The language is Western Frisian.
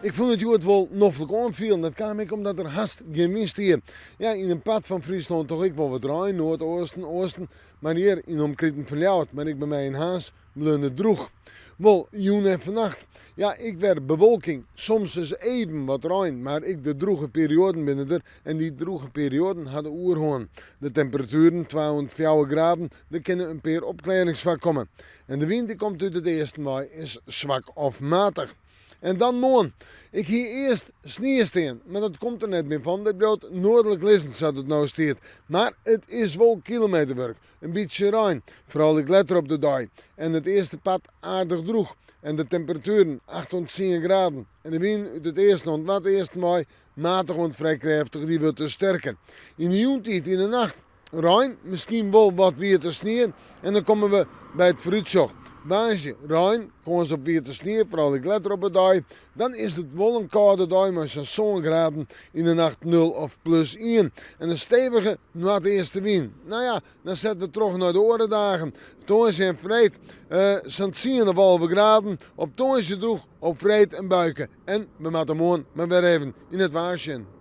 Ik fûn it hjoed wol noflik oanfielen. Dat kaam ek omdat der hast gjin wyn stie. Ja, yn in part fan Fryslân toch ek wol wat rein, noardeasten, oasten. Mar hjir yn de omkriten fan Ljouwert, mar ek by my yn Harns, bleaun it drûch. Wol, jûn en fannacht. Ja, ek wer bewolking, soms ris even wat rein, mar ek de drûge perioaden binne der en dy drûge perioaden ha de oerhân. De temperatueren, twa oant fjouwer graden, der kinne in pear opklearrings foarkomme. En de wyn dy komt út it easten wei is swak of matich. En dan moarn. Ik hie earst snie stean, mar dat komt der net mear fan. Dit bliuwt noardlik lizzen sa't it no stiet. Mar it is wol kilometerwurk. In bytsje rein, foaral ek letter op de dei. En it earste part aardich drûch. En de temperatueren acht oant tsien graden. En de wyn út it easten oant noardeasten wei, matich oant frij krêftich, dy wurdt dus sterker. Yn de jûntiid, yn de nacht, Rein, miskien wol wat wiete snie en dan komme we by it foarútsjoch. Woansdei rein, kâns op wiete snie, foaral ek letter op 'e dei. Dan is it wol in kâlde dei mei sa'n sân graden, yn de nacht nul of plus ien en in stevige noardeastewyn. No ja, dan sette we troch nei de oare dagen. Tongersdei en freed sa'n tsien of 11 graden. Op tongersdei drûch, op freed in buike. En we moatte moarn mar wer even yn it waar sjen.